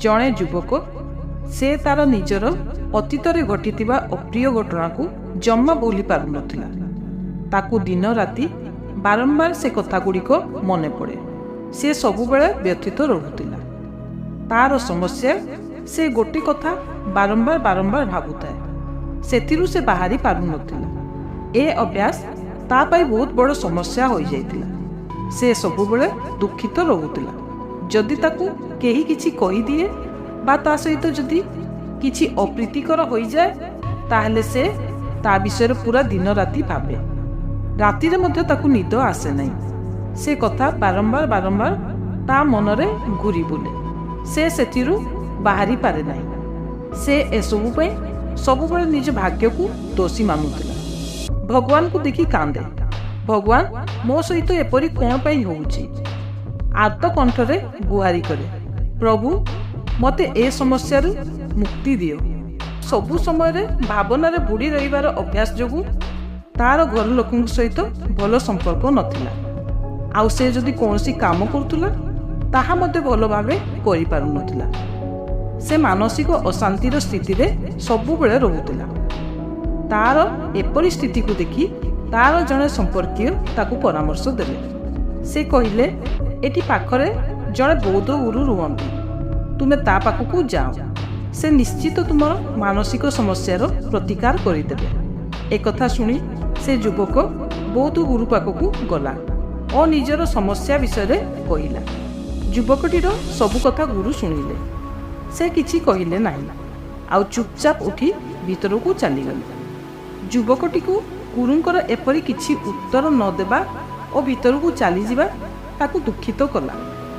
ଜଣେ ଯୁବକ, ସେ ତାର ନିଜର ଅତୀତରେ ଘଟିଥିବା ଅପ୍ରିୟ ଘଟଣାକୁ ଜମା ଭୁଲି ପାରୁନଥିଲା। ତାକୁ ଦିନ ରାତି ବାରମ୍ବାର ସେ କଥା ଗୁଡ଼ିକ ମନେ ପଡ଼େ। ସେ ସବୁବେଳେ ବ୍ୟଥିତ ରହୁଥିଲା। ତାର ସମସ୍ୟା, ସେ ଗୋଟେ କଥା ବାରମ୍ବାର ବାରମ୍ବାର ଭାବୁଥାଏ, ସେଥିରୁ ସେ ବାହାରି ପାରୁନଥିଲା। ଏ ଅଭ୍ୟାସ ତା ପାଇଁ ବହୁତ ବଡ଼ ସମସ୍ୟା ହୋଇଯାଇଥିଲା। ସେ ସବୁବେଳେ ଦୁଃଖିତ ରହୁଥିଲା। ଯଦି ତାକୁ କେହି କିଛି କହିଦିଏ ବା ତା ସହିତ ଯଦି କିଛି ଅପ୍ରୀତିକର ହୋଇଯାଏ, ତାହେଲେ ସେ ତା ବିଷୟରେ ପୁରା ଦିନ ରାତି ଭାବେ। ରାତିରେ ମଧ୍ୟ ତାକୁ ନିଦ ଆସେ ନାହିଁ। ସେ କଥା ବାରମ୍ବାର ବାରମ୍ବାର ତା ମନରେ ଘୁରି ବୁଲେ। ସେ ସେଥିରୁ ବାହାରି ପାରେ ନାହିଁ। ସେ ଏସବୁ ପାଇଁ ସବୁବେଳେ ନିଜ ଭାଗ୍ୟକୁ ଦୋଷୀ ମାନୁଥିଲା। ଭଗବାନଙ୍କୁ ଦେଖି କାନ୍ଦେ, "ଭଗବାନ, ମୋ ସହିତ ଏପରି କ'ଣ ପାଇଁ ହେଉଛି?" ଆର୍ତ୍ତ କଣ୍ଠରେ ଗୁହାରି କରେ, "ପ୍ରଭୁ, ମୋତେ ଏ ସମସ୍ୟାରୁ ମୁକ୍ତି ଦିଅ।" ସବୁ ସମୟରେ ଭାବନାରେ ବୁଡ଼ି ରହିବାର ଅଭ୍ୟାସ ଯୋଗୁଁ ତାର ଘର ଲୋକଙ୍କ ସହିତ ଭଲ ସମ୍ପର୍କ ନଥିଲା। ଆଉ ସେ ଯଦି କୌଣସି କାମ କରୁଥିଲା, ତାହା ମଧ୍ୟ ଭଲ ଭାବେ କରିପାରୁନଥିଲା। ସେ ମାନସିକ ଅଶାନ୍ତିର ସ୍ଥିତିରେ ସବୁବେଳେ ରହୁଥିଲା। ତାର ଏପରି ସ୍ଥିତିକୁ ଦେଖି ତାର ଜଣେ ସମ୍ପର୍କୀୟ ତାକୁ ପରାମର୍ଶ ଦେଲେ। ସେ କହିଲେ, "ଏଠି ପାଖରେ ଜଣେ ବୌଦ୍ଧ ଗୁରୁ ରୁହନ୍ତି। ତୁମେ ତା ପାଖକୁ ଯାଅ। ସେ ନିଶ୍ଚିତ ତୁମର ମାନସିକ ସମସ୍ୟାର ପ୍ରତିକାର କରିଦେବେ।" ଏକଥା ଶୁଣି ସେ ଯୁବକ ବୌଦ୍ଧ ଗୁରୁ ପାଖକୁ ଗଲା ଓ ନିଜର ସମସ୍ୟା ବିଷୟରେ କହିଲା। ଯୁବକଟିର ସବୁ କଥା ଗୁରୁ ଶୁଣିଲେ। ସେ କିଛି କହିଲେ ନାହିଁ ଆଉ ଚୁପଚାପ ଉଠି ଭିତରକୁ ଚାଲିଗଲେ। ଯୁବକଟିକୁ ଗୁରୁଙ୍କର ଏପରି କିଛି ଉତ୍ତର ନ ଦେବା ଓ ଭିତରକୁ ଚାଲିଯିବା ତାକୁ ଦୁଃଖିତ କଲା।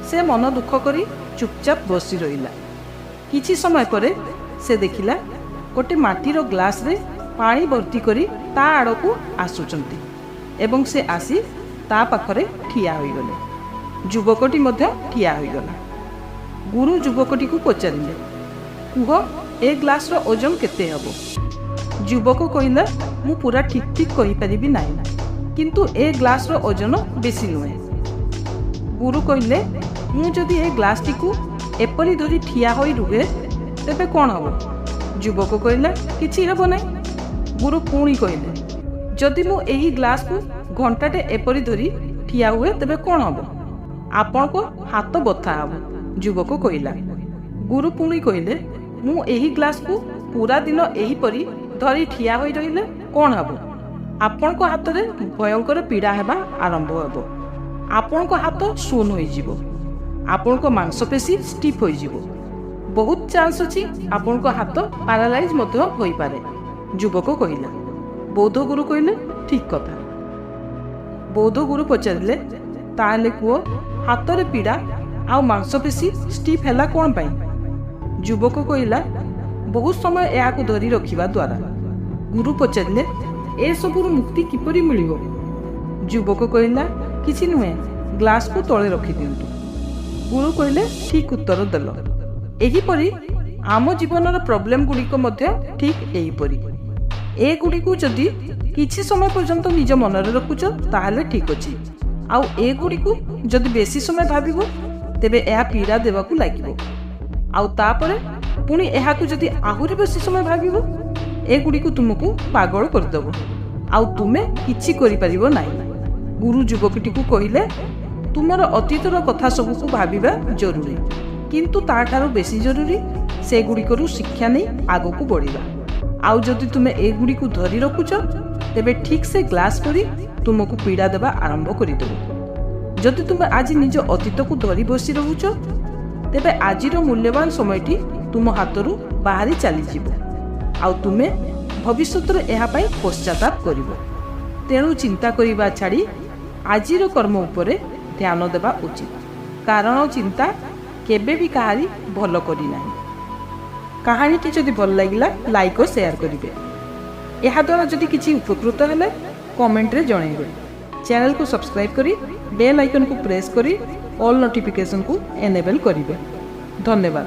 ସେ ମନ ଦୁଃଖ କରି ଚୁପଚାପ ବସି ରହିଲା। କିଛି ସମୟ ପରେ ସେ ଦେଖିଲା, ଗୋଟେ ମାଟିର ଗ୍ଲାସରେ ପାଣି ଭର୍ତ୍ତି କରି ତା ଆଡ଼କୁ ଆସୁଛନ୍ତି ଏବଂ ସେ ଆସି ତା ପାଖରେ ଠିଆ ହୋଇଗଲେ। ଯୁବକଟି ମଧ୍ୟ ଠିଆ ହୋଇଗଲା। ଗୁରୁ ଯୁବକଟିକୁ ପଚାରିଲେ, "କୁହ, ଏ ଗ୍ଲାସର ଓଜନ କେତେ ହେବ?" ଯୁବକ କହିଲା, "ମୁଁ ପୁରା ଠିକ୍ ଠିକ୍ କହିପାରିବି ନାହିଁ, କିନ୍ତୁ ଏ ଗ୍ଲାସର ଓଜନ ବେଶୀ ନୁହେଁ।" ଗୁରୁ କହିଲେ, "ମୁଁ ଯଦି ଏ ଗ୍ଲାସଟିକୁ ଏପରି ଧରି ଠିଆ ହୋଇ ରୁହେ, ତେବେ କ'ଣ ହେବ?" ଯୁବକ କହିଲା, "କିଛି ହେବ ନାହିଁ।" ଗୁରୁ ପୁଣି କହିଲେ, "ଯଦି ମୁଁ ଏହି ଗ୍ଲାସକୁ ଘଣ୍ଟାଟେ ଏପରି ଧରି ଠିଆ ହୁଏ, ତେବେ କ'ଣ ହେବ?" "ଆପଣଙ୍କ ହାତ ବଥା ହେବ," ଯୁବକ କହିଲା। ଗୁରୁ ପୁଣି କହିଲେ, "ମୁଁ ଏହି ଗ୍ଲାସକୁ ପୁରା ଦିନ ଏହିପରି ଧରି ଠିଆ ହୋଇ ରହିଲେ କ'ଣ ହେବ?" "ଆପଣଙ୍କ ହାତରେ ଭୟଙ୍କର ପୀଡ଼ା ହେବା ଆରମ୍ଭ ହେବ। ଆପଣଙ୍କ ହାତ ଶୂନ ହୋଇଯିବ। ଆପଣଙ୍କ ମାଂସପେଶୀ ଷ୍ଟିଫ୍ ହୋଇଯିବ। ବହୁତ ଚାନ୍ସ ଅଛି, ଆପଣଙ୍କ ହାତ ପାରାଲାଇଜ୍ ମଧ୍ୟ ହୋଇପାରେ," ଯୁବକ କହିଲା। ବୌଦ୍ଧ ଗୁରୁ କହିଲେ, "ଠିକ୍ କଥା।" ବୌଦ୍ଧ ଗୁରୁ ପଚାରିଲେ, "ତାହେଲେ କୁହ, ହାତରେ ପୀଡ଼ା ଆଉ ମାଂସପେଶୀ ଷ୍ଟିଫ୍ ହେଲା କ'ଣ ପାଇଁ?" ଯୁବକ କହିଲା, "ବହୁତ ସମୟ ଏହାକୁ ଧରି ରଖିବା ଦ୍ୱାରା।" ଗୁରୁ ପଚାରିଲେ, "ଏସବୁରୁ ମୁକ୍ତି କିପରି ମିଳିବ?" ଯୁବକ କହିଲା, "କିଛି ନୁହେଁ, ଗ୍ଲାସକୁ ତଳେ ରଖିଦିଅନ୍ତୁ।" ଗୁରୁ କହିଲେ, "ଠିକ୍ ଉତ୍ତର ଦେଲ। ଏହିପରି ଆମ ଜୀବନର ପ୍ରୋବ୍ଲେମ ଗୁଡ଼ିକ ମଧ୍ୟ ଠିକ୍ ଏହିପରି। ଏଗୁଡ଼ିକୁ ଯଦି କିଛି ସମୟ ପର୍ଯ୍ୟନ୍ତ ନିଜ ମନରେ ରଖୁଛ, ତାହେଲେ ଠିକ୍ ଅଛି। ଆଉ ଏଗୁଡ଼ିକୁ ଯଦି ବେଶୀ ସମୟ ଭାବିବ, ତେବେ ଏହା ପୀଡ଼ା ଦେବାକୁ ଲାଗିବ। ଆଉ ତାପରେ ପୁଣି ଏହାକୁ ଯଦି ଆହୁରି ବେଶୀ ସମୟ ଭାବିବ, ଏଗୁଡ଼ିକୁ ତୁମକୁ ପାଗଳ କରିଦେବ ଆଉ ତୁମେ କିଛି କରିପାରିବ ନାହିଁ।" ଗୁରୁ ଯୁବକଟିକୁ କହିଲେ, "ତୁମର ଅତୀତର କଥା ସବୁକୁ ଭାବିବା ଜରୁରୀ, କିନ୍ତୁ ତାଠାରୁ ବେଶୀ ଜରୁରୀ ସେଗୁଡ଼ିକରୁ ଶିକ୍ଷା ନେଇ ଆଗକୁ ବଢ଼ିବା। ଆଉ ଯଦି ତୁମେ ଏଗୁଡ଼ିକୁ ଧରି ରଖୁଛ, ତେବେ ଠିକ୍ ସେ ଗ୍ଲାସ୍ ପରି ତୁମକୁ ପୀଡ଼ା ଦେବା ଆରମ୍ଭ କରିଦେବ। ଯଦି ତୁମେ ଆଜି ନିଜ ଅତୀତକୁ ଧରି ବସି ରହୁଛ, ତେବେ ଆଜିର ମୂଲ୍ୟବାନ ସମୟଟି ତୁମ ହାତରୁ ବାହାରି ଚାଲିଯିବ ଆଉ ତୁମେ ଭବିଷ୍ୟତରେ ଏହା ପାଇଁ ପଶ୍ଚାତାପ କରିବ। ତେଣୁ ଚିନ୍ତା କରିବା ଛାଡ଼ି ଆଜିର କର୍ମ ଉପରେ ଧ୍ୟାନ ଦେବା ଉଚିତ, କାରଣ ଚିନ୍ତା କେବେ ବି କାହାରି ଭଲ କରିନାହିଁ।" କାହାଣୀଟି ଯଦି ଭଲ ଲାଗିଲା, ଲାଇକ୍ ଓ ସେୟାର କରିବେ। ଏହାଦ୍ୱାରା ଯଦି କିଛି ଉପକୃତ ହେଲେ, କମେଣ୍ଟରେ ଜଣାଇବେ। ଚ୍ୟାନେଲକୁ ସବସ୍କ୍ରାଇବ୍ କରି ବେଲ୍ ଆଇକନ୍କୁ ପ୍ରେସ୍ କରି ଅଲ୍ ନୋଟିଫିକେସନ୍କୁ ଏନେବଲ୍ କରିବେ। ଧନ୍ୟବାଦ।